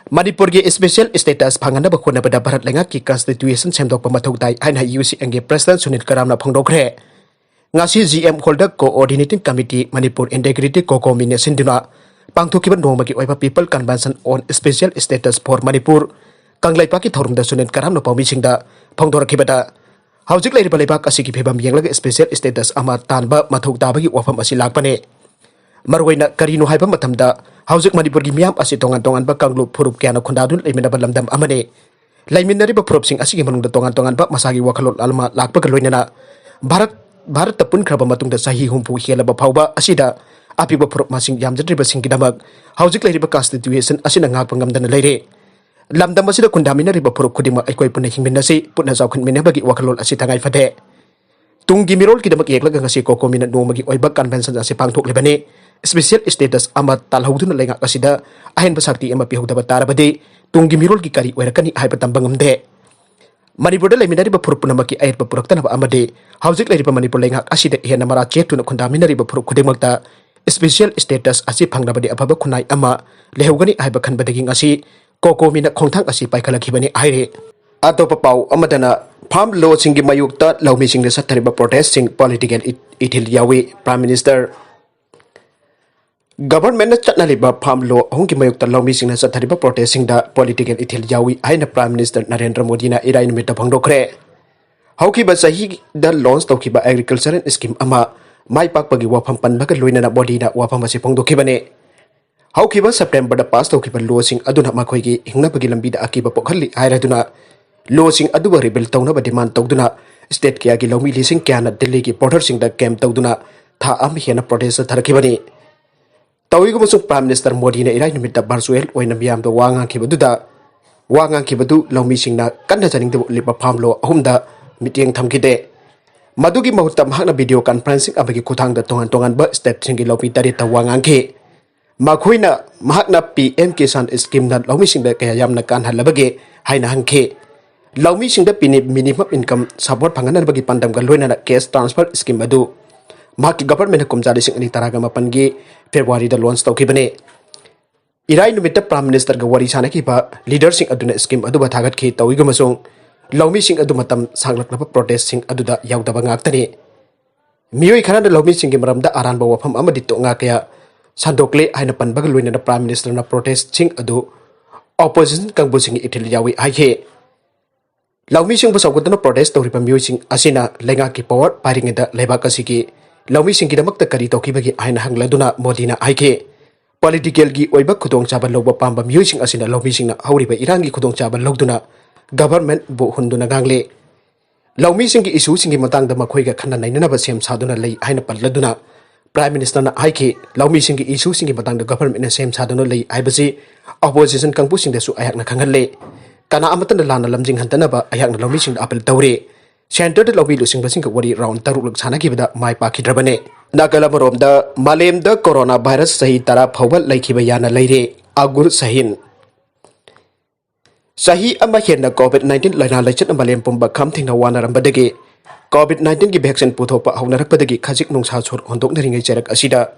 ꯃꯅꯤꯄꯨꯔꯒꯤ ꯁ꯭ꯄꯦꯁꯤꯌꯦꯜ ꯁ꯭ꯇꯦꯇꯁ ꯐꯪꯍꯟꯅꯕ ꯍꯣꯠꯅꯕꯗ ꯚꯥꯔꯠ ꯂꯩꯉꯥꯛꯀꯤ ꯀꯟꯁꯇꯤꯇ꯭ꯌꯨꯁꯟ ꯁꯦꯝꯗꯣꯛꯄ ꯃꯊꯧ ꯇꯥꯏ ꯍꯥꯏꯅ ꯌꯨ ꯁꯤ ꯑꯦꯟꯒꯤ ꯄ꯭ꯔꯁꯤꯗꯦꯟꯠ ꯁꯨꯅꯤꯜ ꯀꯔꯥꯝꯅ ꯐꯣꯡꯗꯣꯛꯈ꯭ꯔꯦ꯫ ꯉꯁꯤ ꯖꯤ ꯑꯦꯝ ꯍꯣꯜꯗ ꯀꯣꯑꯣꯔꯗꯤꯅꯦꯇꯤꯡ ꯀꯃꯤꯇꯤ, ꯃꯅꯤꯄꯨꯔ ꯏꯟꯇꯦꯒ꯭ꯔꯤꯇꯤ ꯀꯣꯀꯣꯃꯤꯅ ꯁꯤꯟꯗꯨꯅ ꯄꯥꯡꯊꯣꯛꯈꯤꯕ ꯅꯣꯡꯃꯒꯤ ꯑꯣꯏꯕ People Convention on Special Status for Manipur ꯀꯪꯂꯩꯄꯥꯛꯀꯤ ꯊꯧꯔꯝꯗ ꯁꯨꯅꯤꯜ ꯀꯔꯥꯝꯅ ꯄꯥꯎꯃꯤꯁꯤꯡꯗ ꯐꯣꯡꯗꯣꯔꯛꯈꯤꯕꯗ, ꯍꯧꯖꯤꯛ ꯂꯩꯔꯤꯕ ꯂꯩꯕꯥꯛ ꯑꯁꯤꯒꯤ ꯐꯤꯕꯝ ꯌꯦꯡꯂꯒ ꯁ꯭ꯄꯦꯁꯤꯌꯦꯜ ꯁ꯭ꯇꯦꯇꯁ ꯑꯃ ꯇꯥꯟꯕ ꯃꯊꯧ ꯇꯥꯕꯒꯤ ꯋꯥꯐꯝ ꯑꯁꯤ ꯂꯥꯛꯄꯅꯤ꯫ ꯃꯔꯨꯑꯣꯏꯅ ꯀꯔꯤꯅꯣ ꯍꯥꯏꯕ ꯃꯇꯝꯗ, ꯍꯧꯖꯤꯛ ꯃꯅꯤꯄꯨꯔꯒꯤ ꯃꯤꯌꯥꯝ ꯑꯁꯤ ꯇꯣꯉꯥꯟ ꯇꯣꯉꯥꯟꯕ ꯀꯥꯡꯂꯨꯞ ꯐꯨꯔꯨꯞ ꯀꯌꯥꯅ ꯈꯨꯟꯗꯥꯗꯨꯅ ꯂꯩꯃꯤꯟꯅꯕ ꯂꯝꯗꯝ ꯑꯃꯅꯤ꯫ ꯂꯩꯃꯤꯟꯅꯔꯤꯕ ꯐꯨꯔꯨꯞꯁꯤꯡ ꯑꯁꯤꯒꯤ ꯃꯅꯨꯡꯗ ꯇꯣꯉꯥꯟ ꯇꯣꯉꯥꯟꯕ ꯃꯁꯥꯒꯤ ꯋꯥꯈꯜꯂꯣꯟ ꯑꯃ ꯂꯥꯛꯄꯒ ꯂꯣꯏꯅꯅ ꯚꯥꯔꯠ, ꯚꯥꯔꯠꯇ ꯄꯨꯟꯈ꯭ꯔꯕ ꯃꯇꯨꯡꯗ ꯆꯍꯤ ꯍꯨꯝꯐꯨ ꯍꯦꯜꯂꯕ ꯐꯥꯎꯕ ꯑꯁꯤꯗ ꯑꯄꯤꯛꯄ ꯐꯨꯔꯨꯞ ꯃꯁꯤꯡ ꯌꯥꯝꯖꯗ꯭ꯔꯤꯕꯁꯤꯡꯒꯤꯗꯃꯛ ꯍꯧꯖꯤꯛ ꯂꯩꯔꯤꯕ ꯀꯟꯁꯇꯤꯇ꯭ꯌꯨꯁꯟ ꯑꯁꯤꯅ ꯉꯥꯛꯄ ꯉꯝꯗꯅ ꯂꯩꯔꯦ꯫ ꯂꯝꯗꯝ ꯑꯁꯤꯗ ꯈꯨꯟꯗꯥꯃꯤꯟꯅꯔꯤꯕ ꯐꯨꯔꯨꯞ ꯈꯨꯗꯤꯡꯃꯛ ꯑꯩꯈꯣꯏ ꯄꯨꯟꯅ ꯍꯤꯡꯃꯤꯟꯅꯁꯤ, ꯄꯨꯟꯅ ꯆꯥꯎꯈꯠꯃꯤꯟꯅꯕꯒꯤ ꯋꯥꯈꯜꯂꯣꯟ ꯑꯁꯤ ꯇꯉꯥꯏ ꯐꯗꯦ꯫ ꯇꯨꯡꯒꯤ ꯃꯤꯔꯣꯜꯒꯤꯗꯃꯛ ꯌꯦꯛꯂꯒ ꯉꯁꯤ ꯀꯣꯀꯣꯃꯤꯅ ꯅꯣꯡꯃꯒꯤ ꯑꯣꯏꯕ ꯀꯟꯚꯦꯟꯁꯟ ꯑꯁꯤ ꯄꯥꯡꯊꯣꯛꯂꯤꯕꯅꯤ꯫ ꯁ꯭ꯄꯦꯁꯤꯌꯦꯜ ꯁ꯭ꯇꯦꯇꯁ ꯑꯃ ꯇꯥꯜꯍꯧꯗꯨꯅ ꯂꯩꯉꯥꯛ ꯑꯁꯤꯗ ꯑꯍꯦꯟꯕ ꯁꯛꯇꯤ ꯑꯃ ꯄꯤꯍꯧꯗꯕ ꯇꯥꯔꯕꯗꯤ ꯇꯨꯡꯒꯤ ꯃꯤꯔꯣꯜꯒꯤ ꯀꯔꯤ ꯑꯣꯏꯔꯛꯀꯅꯤ ꯍꯥꯏꯕ ꯇꯝꯕ ꯉꯝꯗꯦ꯫ ꯃꯅꯤꯄꯨꯔꯗ ꯂꯩꯃꯤꯟꯅꯔꯤꯕ ꯐꯨꯔꯨꯞ ꯄꯨꯝꯅꯃꯛꯀꯤ ꯑꯌꯦꯠꯄ ꯄꯨꯔꯛꯇꯅꯕ ꯑꯃꯗꯤ ꯍꯧꯖꯤꯛ ꯂꯩꯔꯤꯕ ꯃꯅꯤꯄꯨꯔ ꯂꯩꯉꯥꯛ ꯑꯁꯤꯗ ꯍꯦꯟꯅ ꯃꯔꯥ ꯆꯦꯠꯇꯨꯅ ꯈꯨꯟꯗꯥꯃꯤꯟꯅꯔꯤꯕ ꯐꯨꯔꯨꯞ ꯈꯨꯗꯤꯡꯃꯛꯇ special status ꯑꯁꯤ ꯐꯪꯂꯕꯗꯤ ꯑꯐꯕ ꯈꯨꯟꯅꯥꯏ ꯑꯃ ꯂꯩꯍꯧꯒꯅꯤ ꯍꯥꯏꯕ ꯈꯟꯕꯗꯒꯤ ꯉꯁꯤ ꯀꯣꯀꯣꯃꯤꯅ ꯈꯣꯡꯊꯥꯡ ꯑꯁꯤ ꯄꯥꯏꯈꯠꯂꯛꯈꯤꯕꯅꯤ ꯍꯥꯏꯔꯤ꯫ ꯑꯇꯣꯞꯄ ꯄꯥꯎ ꯑꯃꯗꯅ, ꯐꯥꯝ ꯂꯣꯁꯤꯡꯒꯤ ꯃꯥꯌꯣꯛꯇ ꯂꯧꯃꯤꯁꯤꯡꯅ ꯆꯠꯊꯔꯤꯕ ꯄ꯭ꯔꯣꯇꯦꯁꯁꯤꯡ ꯄꯣꯂꯤꯇꯤꯀꯦꯜ ꯏꯊꯤꯜ ꯌꯥꯎꯏ꯫ ꯄ꯭ꯔꯥꯏꯝ ꯃꯤꯅꯤꯁꯇꯔ ꯒꯚꯔꯟꯃꯦꯟꯠꯅ ꯆꯠꯅꯔꯤꯕ ꯐꯥꯝ ꯂꯣ ꯑꯍꯨꯝꯒꯤ ꯃꯥꯌꯣꯛꯇ ꯂꯧꯃꯤꯁꯤꯡꯅ ꯆꯠꯊꯔꯤꯕ ꯄ꯭ꯔꯣꯇꯦꯁꯁꯤꯡꯗ ꯄꯣꯂꯤꯇꯤꯀꯦꯜ ꯏꯊꯤꯜ ꯌꯥꯎꯏ ꯍꯥꯏꯅ ꯄ꯭ꯔꯥꯏꯝ ꯃꯤꯅꯤꯁꯇꯔ ꯅꯔꯦꯟꯗ꯭ꯔ ꯃꯣꯗꯤꯅ ꯏꯔꯥꯏ ꯅꯨꯃꯤꯠꯇ ꯐꯣꯡꯗꯣꯛꯈ꯭ꯔꯦ꯫ ꯍꯧꯈꯤꯕ ꯆꯍꯤꯗ ꯂꯣꯟꯆ ꯇꯧꯈꯤꯕ ꯑꯦꯒ꯭ꯔꯤꯀꯜꯆꯔꯦꯜ ꯁ꯭ꯀꯤꯝ ꯑꯃ ꯃꯥꯏ ꯄꯥꯛꯄꯒꯤ ꯋꯥꯐꯝ ꯄꯟꯕꯒ ꯂꯣꯏꯅꯅ ꯃꯣꯗꯤꯅ ꯋꯥꯐꯝ ꯑꯁꯤ ꯐꯣꯡꯗꯣꯛꯈꯤꯕꯅꯤ꯫ ꯍꯧꯈꯤꯕ ꯁꯦꯞꯇꯦꯝꯕꯔꯗ ꯄꯥꯁ ꯇꯧꯈꯤꯕ ꯂꯣꯁꯤꯡ ꯑꯗꯨꯅ ꯃꯈꯣꯏꯒꯤ ꯍꯤꯡꯅꯕꯒꯤ ꯂꯝꯕꯤꯗ ꯑꯀꯤꯕ ꯄꯣꯛꯍꯜꯂꯤ ꯍꯥꯏꯔꯗꯨꯅ ꯂꯣꯁꯤꯡ ꯑꯗꯨꯕꯨ ꯔꯤꯄꯤꯜ ꯇꯧꯅꯕ ꯗꯤꯃꯥꯟ ꯇꯧꯗꯨꯅ ꯁ꯭ꯇꯦꯠ ꯀꯌꯥꯒꯤ ꯂꯧꯃꯤ ꯂꯤꯁꯤꯡ ꯀꯌꯥꯅ ꯗꯤꯜꯂꯤꯒꯤ ꯕꯣꯔꯗꯔꯁꯤꯡꯗ ꯀꯦꯝꯞ ꯇꯧꯗꯨꯅ ꯊꯥ ꯑꯃ ꯍꯦꯟꯅ ꯄ꯭ꯔꯣꯇꯦꯁ ꯆꯠꯊꯔꯛꯈꯤꯕꯅꯤ꯫ ꯇꯧꯏꯒꯨꯝꯕꯁꯨꯡ ꯄ꯭ꯔꯥꯏꯝ ꯃꯤꯅꯤꯁꯇꯔ ꯃꯣꯗꯤꯅ ꯏꯔꯥꯏ ꯅꯨꯃꯤꯠꯇ ꯚꯔꯆꯨꯑꯦꯜ ꯑꯣꯏꯅ ꯃꯤꯌꯥꯝꯗ ꯋꯥ ꯉꯥꯡꯈꯤꯕꯗꯨꯗ, ꯋꯥ ꯉꯥꯡꯈꯤꯕꯗꯨ ꯂꯧꯃꯤꯁꯤꯡꯅ ꯀꯟꯅ ꯆꯥꯅꯤꯡꯗꯕ ꯎꯠꯂꯤꯕ ꯐꯥꯝ ꯂꯣ ꯑꯍꯨꯝꯗ ꯃꯤꯠꯌꯦꯡ ꯊꯝꯈꯤꯗꯦ꯫ ꯃꯗꯨꯒꯤ ꯃꯍꯨꯠꯇ ꯃꯍꯥꯛꯅ ꯚꯤꯗꯤꯑꯣ ꯀꯟꯐꯔꯦꯟꯁꯤꯡ ꯑꯃꯒꯤ ꯈꯨꯠꯊꯥꯡꯗ ꯇꯣꯉꯥꯟ ꯇꯣꯉꯥꯟꯕ ꯁ꯭ꯇꯦꯠꯁꯤꯡꯒꯤ ꯂꯧꯃꯤ ꯇꯔꯦꯠꯇ ꯋꯥ ꯉꯥꯡꯈꯤ꯫ ꯃꯈꯣꯏꯅ, ꯃꯍꯥꯛꯅ ꯄꯤ ꯑꯦꯝ ꯀꯤꯁꯥꯟ ꯁ꯭ꯀꯤꯝꯅ ꯂꯧꯃꯤꯁꯤꯡꯗ ꯀꯌꯥ ꯌꯥꯝꯅ ꯀꯥꯟꯍꯜꯂꯕꯒꯦ ꯍꯥꯏꯅ ꯍꯪꯈꯤ꯫ ꯂꯧꯃꯤꯁꯤꯡꯗ ꯄꯤꯅꯤ-, ꯃꯤꯅꯤꯃꯝ ꯏꯟꯀꯝ ꯁꯄꯣꯔꯠ ꯐꯪꯍꯟꯅꯕꯒꯤ ꯄꯥꯟꯗꯝꯒ ꯂꯣꯏꯅꯅ ꯀꯦꯁ ꯇ꯭ꯔꯥꯟꯁꯐꯔ ꯁ꯭ꯀꯤꯝ ꯑꯗꯨ ꯃꯍꯥꯛꯀꯤ ꯒꯚꯔꯟꯃꯦꯟꯠꯅ ꯀꯨꯝꯖꯥ ꯂꯤꯁꯤꯡ ꯑꯅꯤ ꯇꯔꯥꯒ ꯃꯥꯄꯟꯒꯤ ꯐꯦꯕ꯭ꯔꯨꯋꯥꯔꯤꯗ ꯂꯣꯟꯆ ꯇꯧꯈꯤꯕꯅꯤ꯫ ꯏꯔꯥꯏ ꯅꯨꯃꯤꯠꯇ ꯄ꯭ꯔꯥꯏꯝ ꯃꯤꯅꯤꯁꯇꯔꯒ ꯋꯥꯔꯤ ꯁꯥꯟꯅꯈꯤꯕ ꯂꯤꯗꯔꯁꯤꯡ ꯑꯗꯨꯅ ꯁ꯭ꯀꯤꯝ ꯑꯗꯨꯕꯨ ꯊꯥꯒꯠꯈꯤ꯫ ꯇꯧꯏꯒꯨꯝꯕꯁꯨꯡ ꯂꯧꯃꯤꯁꯤꯡ ꯑꯗꯨ ꯃꯇꯝ ꯁꯥꯡꯂꯛꯂꯕ ꯄ꯭ꯔꯣꯇꯦꯁꯁꯤꯡ ꯑꯗꯨꯗ ꯌꯥꯎꯗꯕ ꯉꯥꯛꯇꯅꯤ꯫ ꯃꯤꯑꯣꯏ ꯈꯔꯅ ꯂꯧꯃꯤꯁꯤꯡꯒꯤ ꯃꯔꯝꯗ ꯑꯔꯥꯟꯕ ꯋꯥꯐꯝ ꯑꯃꯗꯤ ꯇꯣꯉꯥ ꯀꯌꯥ ꯁꯟꯗꯣꯛꯂꯦ ꯍꯥꯏꯅ ꯄꯟꯕꯒ ꯂꯣꯏꯅꯅ ꯄ꯭ꯔꯥꯏꯝ ꯃꯤꯅꯤꯁꯇꯔꯅ ꯄ꯭ꯔꯣꯇꯦꯁꯁꯤꯡ ꯑꯗꯨ ꯑꯣꯄꯣꯖꯤꯁꯟ ꯀꯥꯡꯕꯨꯁꯤꯡꯒꯤ ꯏꯊꯤꯜ ꯌꯥꯎꯏ ꯍꯥꯏꯈꯤ꯫ ꯂꯧꯃꯤꯁꯤꯡꯕꯨ ꯁꯧꯒꯠꯇꯨꯅ ꯄ꯭ꯔꯣꯇꯦꯁ ꯇꯧꯔꯤꯕ ꯃꯤꯑꯣꯏꯁꯤꯡ ꯑꯁꯤꯅ ꯂꯩꯉꯥꯛꯀꯤ ꯄꯋꯥꯔ ꯄꯥꯏꯔꯤꯉꯩꯗ ꯂꯩꯕꯥꯛ ꯑꯁꯤꯒꯤ ꯂꯧꯃꯤꯁꯤꯡꯒꯤꯗꯃꯛꯇ ꯀꯔꯤ ꯇꯧꯈꯤꯕꯒꯦ ꯍꯥꯏꯅ ꯍꯪꯂꯗꯨꯅ ꯃꯣꯗꯤꯅ ꯍꯥꯏꯈꯤ, ꯄꯣꯂꯤꯇꯤꯀꯦꯜꯒꯤ ꯑꯣꯏꯕ ꯈꯨꯗꯣꯡꯆꯥꯕ ꯂꯧꯕ ꯄꯥꯝꯕ ꯃꯤꯑꯣꯏꯁꯤꯡ ꯑꯁꯤꯅ ꯂꯧꯃꯤꯁꯤꯡꯅ ꯍꯧꯔꯤꯕ ꯏꯔꯥꯡꯒꯤ ꯈꯨꯗꯣꯡꯆꯥꯕ ꯂꯧꯗꯨꯅ ꯒꯚꯔꯟꯃꯦꯟꯠꯕꯨ ꯍꯨꯟꯗꯨꯅ ꯉꯥꯡꯂꯦ꯫ ꯂꯧꯃꯤꯁꯤꯡꯒꯤ ꯏꯁꯨꯁꯤꯡꯒꯤ ꯃꯇꯥꯡꯗ ꯃꯈꯣꯏꯒ ꯈꯟꯅ ꯅꯩꯅꯅꯕ ꯁꯦꯝ ꯁꯥꯗꯨꯅ ꯂꯩ ꯍꯥꯏꯅ ꯄꯜꯂꯗꯨꯅ ꯄ꯭ꯔꯥꯏꯝ ꯃꯤꯅꯤꯁꯇꯔꯅ ꯍꯥꯏꯈꯤ, "ꯂꯧꯃꯤꯁꯤꯡꯒꯤ ꯏꯁꯨꯁꯤꯡꯒꯤ ꯃꯇꯥꯡꯗ ꯒꯚꯔꯟꯃꯦꯟꯠꯅ ꯁꯦꯝ ꯁꯥꯗꯨꯅ ꯂꯩ ꯍꯥꯏꯕꯁꯤ ꯑꯣꯄꯣꯖꯤꯁꯟ ꯀꯥꯡꯕꯨꯁꯤꯡꯗꯁꯨ ꯑꯩꯍꯥꯛꯅ ꯈꯪꯍꯜꯂꯦ꯫ ꯀꯅꯥ ꯑꯃꯠꯇꯅ ꯂꯥꯟꯅ ꯂꯝꯖꯤꯡꯍꯟꯗꯅꯕ ꯑꯩꯍꯥꯛꯅ ꯂꯧꯃꯤꯁꯤꯡꯗ ꯑꯥꯄꯤꯜ ꯇꯧꯔꯤ꯫ ꯁꯦꯟꯇꯔꯗ ꯂꯧꯃꯤ ꯂꯨꯆꯤꯡꯕꯁꯤꯡꯒ ꯋꯥꯔꯤ ꯔꯥꯎꯟ ꯇꯔꯨꯛꯂꯛ ꯁꯥꯟꯅꯈꯤꯕꯗ ꯃꯥꯏ ꯄꯥꯛꯈꯤꯗ꯭ꯔꯕꯅꯤ"꯫ ꯅꯥꯀꯜ ꯑꯃꯔꯣꯝꯗ, ꯃꯥꯂꯦꯝꯗ ꯀꯣꯔꯣꯅꯥ ꯚꯥꯏꯔꯁ ꯆꯍꯤ ꯇꯔꯥ ꯐꯥꯎꯕ ꯂꯩꯈꯤꯕ ꯌꯥꯅ ꯂꯩꯔꯦ꯫ ꯑꯒꯨꯔ ꯁꯍꯤꯟ꯫ ꯆꯍꯤ ꯑꯃ ꯍꯦꯟꯅ ꯀꯣꯚꯤꯗ ꯅꯥꯏꯟꯇꯤꯟ ꯂꯥꯏꯅꯥ ꯂꯥꯏꯆꯠꯅ ꯃꯥꯂꯦꯝ ꯄꯨꯝꯕ ꯈꯝ ꯊꯦꯡꯅ ꯋꯥꯅꯔꯝꯕꯗꯒꯤ, ꯀꯣꯚꯤꯗ ꯅꯥꯏꯟꯇꯤꯟꯒꯤ ꯚꯦꯛꯁꯤꯟ ꯄꯨꯊꯣꯛꯄ ꯍꯧꯅꯔꯛꯄꯗꯒꯤ ꯈꯖꯤꯛ ꯅꯨꯡꯁꯥ ꯁꯣꯔ ꯍꯣꯟꯗꯣꯛꯅꯔꯤꯉꯩ ꯆꯩꯔꯛ ꯑꯁꯤꯗ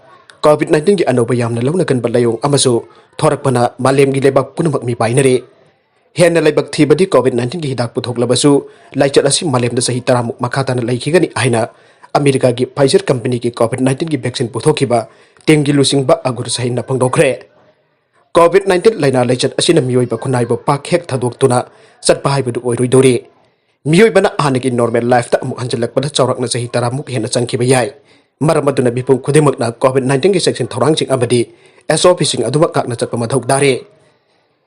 COVID nineteen ꯒꯤ ꯑꯅꯧꯕ ꯌꯥꯝꯅ ꯂꯧꯅꯒꯟꯕ ꯂꯥꯏꯑꯣꯡ ꯑꯃꯁꯨ ꯊꯣꯔꯛꯄꯅ ꯃꯥꯂꯦꯝꯒꯤ ꯂꯩꯕꯥꯛ ꯄꯨꯝꯅꯃꯛ ꯃꯤꯄꯥꯏꯅꯔꯦ꯫ ꯍꯦꯟꯅ ꯂꯥꯏꯕꯛ ꯊꯤꯕꯗꯤ COVID nineteen ꯒꯤ ꯍꯤꯗꯥꯛ ꯄꯨꯊꯣꯛꯂꯕꯁꯨ ꯂꯥꯏꯆꯠ ꯑꯁꯤ ꯃꯥꯂꯦꯝꯗ ꯆꯍꯤ ꯇꯔꯥꯃꯨꯛ ꯃꯈꯥ ꯇꯥꯅ ꯂꯩꯈꯤꯒꯅꯤ ꯍꯥꯏꯅ ꯑꯃꯦꯔꯤꯀꯥꯒꯤ Pfizer company ꯒꯤ COVID nineteen ꯒꯤ vaccine ꯄꯨꯊꯣꯛꯈꯤꯕ ꯇꯤꯝꯒꯤ ꯂꯨꯆꯤꯡꯕ ꯑꯒꯨꯔ ꯁꯍꯤꯟꯅ ꯐꯣꯡꯗꯣꯛꯈ꯭ꯔꯦ꯫ COVID nineteen ꯂꯥꯏꯅꯥ ꯂꯥꯏꯆꯠ ꯑꯁꯤꯅ ꯃꯤꯑꯣꯏꯕ ꯈꯨꯟꯅꯥꯏꯕꯨ ꯄꯥꯛ ꯍꯦꯛ ꯊꯥꯗꯣꯛꯇꯨꯅ ꯆꯠꯄ ꯍꯥꯏꯕꯗꯨ ꯑꯣꯏꯔꯣꯏꯗꯧꯔꯤ꯫ ꯃꯤꯑꯣꯏꯕꯅ ꯍꯥꯟꯅꯒꯤ normal life ꯇ ꯑꯃꯨꯛ ꯍꯟꯖꯤꯜꯂꯛꯄꯗ ꯆꯥꯎꯔꯥꯛꯅ ꯆꯍꯤ ꯇꯔꯥꯃꯨꯛ ꯍꯦꯟꯅ ꯆꯪꯈꯤꯕ ꯌꯥꯏ꯫ ꯃꯔꯝ ꯑꯗꯨꯅ ꯃꯤꯄꯨꯝ ꯈꯨꯗꯤꯡꯃꯛꯅ COVID nineteen ꯒꯤ ꯆꯦꯛꯁꯤꯟ ꯊꯧꯔꯥꯡꯁꯤꯡ ꯑꯃꯗꯤ S O P ꯁꯤꯡ ꯑꯗꯨꯃꯛ ꯉꯥꯛꯅ ꯆꯠꯄ ꯃꯊꯧ ꯇꯥꯔꯦ꯫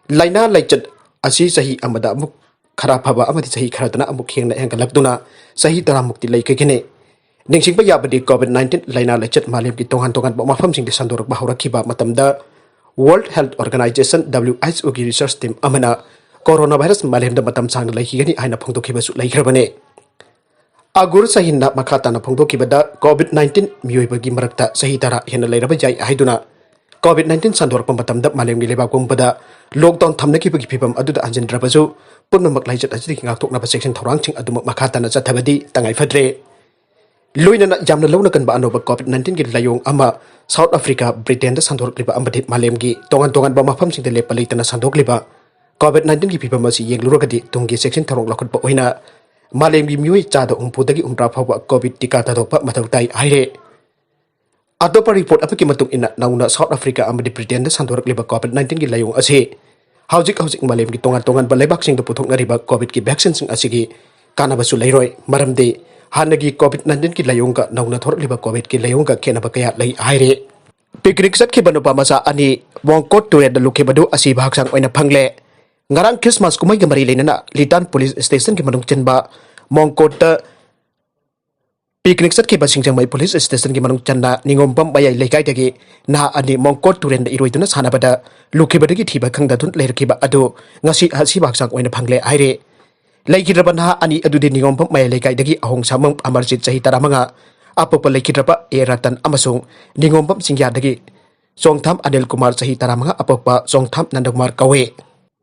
ꯂꯥꯏꯅꯥ ꯂꯥꯏꯆꯠ ꯑꯁꯤ ꯆꯍꯤ ꯑꯃꯗ ꯑꯃꯨꯛ ꯈꯔ ꯐꯕ ꯑꯃꯗꯤ ꯆꯍꯤ ꯈꯔꯗꯅ ꯑꯃꯨꯛ ꯍꯦꯟꯅ ꯍꯦꯟꯒꯠꯂꯛꯇꯨꯅ ꯆꯍꯤ ꯇꯔꯥꯃꯨꯛꯇꯤ ꯂꯩꯈꯤꯒꯅꯤ꯫ ꯅꯤꯡꯁꯤꯡꯕ ꯌꯥꯕꯗꯤ, COVID nineteen ꯂꯥꯏꯅꯥ ꯂꯥꯏꯆꯠ ꯃꯥꯂꯦꯝꯒꯤ ꯇꯣꯉꯥꯟ ꯇꯣꯉꯥꯟꯕ ꯃꯐꯝꯁꯤꯡꯗ ꯁꯟꯗꯣꯔꯛꯄ ꯍꯧꯔꯛꯈꯤꯕ ꯃꯇꯝꯗ World Health Organization, W H O ꯒꯤ research team ꯑꯃꯅ coronavirus ꯃꯥꯂꯦꯝꯗ ꯃꯇꯝ ꯁꯥꯡꯅ ꯂꯩꯈꯤꯒꯅꯤ ꯍꯥꯏꯅ ꯐꯣꯡꯗꯣꯛꯈꯤꯕꯁꯨ ꯂꯩꯈ꯭ꯔꯕꯅꯤ꯫ ꯑꯒꯨꯔ ꯁꯍꯤꯟꯅ ꯃꯈꯥ ꯇꯥꯅ ꯐꯣꯡꯗꯣꯛꯈꯤꯕꯗ, COVID nineteen ꯃꯤꯑꯣꯏꯕꯒꯤ ꯃꯔꯛꯇ ꯆꯍꯤ ꯇꯔꯥ ꯍꯦꯟꯅ ꯂꯩꯔꯕ ꯌꯥꯏ ꯍꯥꯏꯗꯨꯅ, COVID nineteen ꯁꯟꯗꯣꯔꯛꯄ ꯃꯇꯝꯗ ꯃꯥꯂꯦꯝꯒꯤ ꯂꯩꯕꯥꯛ ꯄꯨꯝꯕꯗ lockdown ꯊꯝꯅꯈꯤꯕꯒꯤ ꯐꯤꯚꯝ ꯑꯗꯨꯗ ꯍꯟꯖꯤꯟꯗ꯭ꯔꯕꯁꯨ, ꯄꯨꯝꯅꯃꯛ ꯂꯥꯏꯆꯠ ꯑꯁꯤꯗꯒꯤ ꯉꯥꯛꯊꯣꯛꯅꯕ ꯆꯦꯛꯁꯤꯟ ꯊꯧꯔꯥꯡꯁꯤꯡ ꯑꯗꯨꯃꯛ ꯃꯈꯥ ꯇꯥꯅ ꯆꯠꯊꯕꯗꯤ ꯇꯉꯥꯏ ꯐꯗ꯭ꯔꯦ꯫ ꯂꯣꯏꯅꯅ ꯌꯥꯝꯅ ꯂꯧꯅ ꯀꯟꯕ ꯑꯅꯧꯕ COVID nineteen ꯒꯤ ꯂꯥꯏꯑꯣꯡ ꯑꯃ South Africa, Britain ꯗ ꯁꯟꯗꯣꯔꯛꯂꯤꯕ ꯑꯃꯗꯤ ꯃꯥꯂꯦꯝꯒꯤ ꯇꯣꯉꯥꯟ ꯇꯣꯉꯥꯟꯕ ꯃꯐꯝꯁꯤꯡꯗ ꯂꯦꯞꯄ ꯂꯩꯇꯅ ꯁꯟꯗꯣꯛꯂꯤꯕ COVID nineteen ꯒꯤ ꯐꯤꯚꯝ ꯑꯁꯤ ꯌꯦꯡꯂꯨꯔꯒꯗꯤ, ꯇꯨꯡꯒꯤ ꯆꯦꯛꯁꯤꯟ ꯊꯧꯔꯥꯡ ꯂꯧꯈꯠꯄ ꯑꯣꯏꯅ ꯃꯥꯂꯦꯝꯒꯤ ꯃꯤꯑꯣꯏ ꯆꯥꯗ ꯍꯨꯝꯐꯨꯗꯒꯤ ꯍꯨꯝꯗ꯭ꯔꯥ ꯐꯥꯎꯕ COVID ꯇꯤꯀꯥ ꯊꯥꯗꯣꯛꯄ ꯃꯊꯧ ꯇꯥꯏ ꯍꯥꯏꯔꯦ꯫ ꯑꯇꯣꯞꯄ report ꯑꯃꯒꯤ ꯃꯇꯨꯡ ꯏꯟꯅ, ꯅꯧꯅ South Africa ꯑꯃꯗꯤ Britain ꯗ ꯁꯟꯗꯣꯔꯛꯂꯤꯕ COVID nineteen ꯒꯤ ꯂꯥꯏꯑꯣꯡ ꯑꯁꯤ ꯍꯧꯖꯤꯛ ꯍꯧꯖꯤꯛ ꯃꯥꯂꯦꯝꯒꯤ ꯇꯣꯉꯥꯟ ꯇꯣꯉꯥꯟꯕ ꯂꯩꯕꯥꯛꯁꯤꯡꯗ ꯄꯨꯊꯣꯛꯅꯔꯤꯕ COVID ꯀꯤ vaccine ꯁꯤꯡ ꯑꯁꯤꯒꯤ ꯀꯥꯟꯅꯕꯁꯨ ꯂꯩꯔꯣꯏ꯫ ꯃꯔꯝꯗꯤ ꯍꯥꯟꯅꯒꯤ COVID nineteen ꯒꯤ ꯂꯥꯏꯑꯣꯡꯒ ꯅꯧꯅ ꯊꯣꯔꯛꯂꯤꯕ COVID ꯀꯤ ꯂꯥꯏꯑꯣꯡꯒ ꯈꯦꯠꯅꯕ ꯀꯌꯥ ꯂꯩ ꯍꯥꯏꯔꯤ꯫ Picnic ꯆꯠꯈꯤꯕ ꯅꯨꯄꯥ ꯃꯆꯥ ꯑꯅꯤ ꯃꯣꯡꯀꯣꯠ ꯇꯨꯔꯦꯜꯗ ꯂꯨꯞꯈꯤꯕꯗꯨ ꯑꯁꯤꯕ ꯍꯛꯆꯥꯡ ꯑꯣꯏꯅ ꯐꯪꯂꯦ꯫ ꯉꯔꯥꯡ Christmas ꯀꯨꯝꯍꯩꯒ ꯃꯔꯤ ꯂꯩꯅꯅ ꯂꯤꯇꯥꯟ police station ꯒꯤ ꯃꯅꯨꯡ ꯆꯟꯕ ꯃꯣꯡꯀꯣꯠꯇ picnic ꯆꯠꯈꯤꯕ ꯁꯤꯡꯖꯃꯩ police station ꯒꯤ ꯃꯅꯨꯡ ꯆꯟꯅ ꯅꯤꯉꯣꯝꯕꯝ ꯃꯌꯥꯏ ꯂꯩꯀꯥꯏꯗꯒꯤ ꯅꯍꯥ ꯑꯅꯤ ꯃꯣꯡꯀꯣꯠ ꯇꯨꯔꯦꯜꯗ ꯏꯔꯣꯏꯗꯨꯅ ꯁꯥꯟꯅꯕꯗ ꯂꯨꯞꯈꯤꯕꯗꯒꯤ ꯊꯤꯕ ꯈꯪꯗꯗꯨꯅ ꯂꯩꯔꯛꯈꯤꯕ ꯑꯗꯨ ꯉꯁꯤ ꯑꯁꯤꯕ ꯍꯛꯆꯥꯡ ꯑꯣꯏꯅ ꯐꯪꯂꯦ ꯍꯥꯏꯔꯦ꯫ ꯂꯩꯈꯤꯗ꯭ꯔꯕ ꯅꯍꯥ ꯑꯅꯤ ꯑꯗꯨꯗꯤ ꯅꯤꯉꯣꯝꯕꯝ ꯃꯌꯥꯏ ꯂꯩꯀꯥꯏꯗꯒꯤ ꯑꯍꯣꯡꯁꯥꯃꯪ ꯑꯃꯔꯖꯤꯠ, ꯆꯍꯤ ꯇꯔꯥꯃꯉꯥ, ꯑꯄꯣꯛꯄ ꯂꯩꯈꯤꯗ꯭ꯔꯕ ꯑꯦ ꯔꯇꯟ ꯑꯃꯁꯨꯡ ꯅꯤꯉꯣꯝꯕꯝ ꯆꯤꯡꯌꯥꯗꯒꯤ ꯆꯣꯡꯊꯥꯝ ꯑꯅꯤꯜ ꯀꯨꯃꯥꯔ, ꯆꯍꯤ ꯇꯔꯥꯃꯉꯥ, ꯑꯄꯣꯛꯄ ꯆꯣꯡꯊꯥꯝ ꯅꯟꯗꯀꯨꯃꯥꯔ ꯀꯧꯏ꯫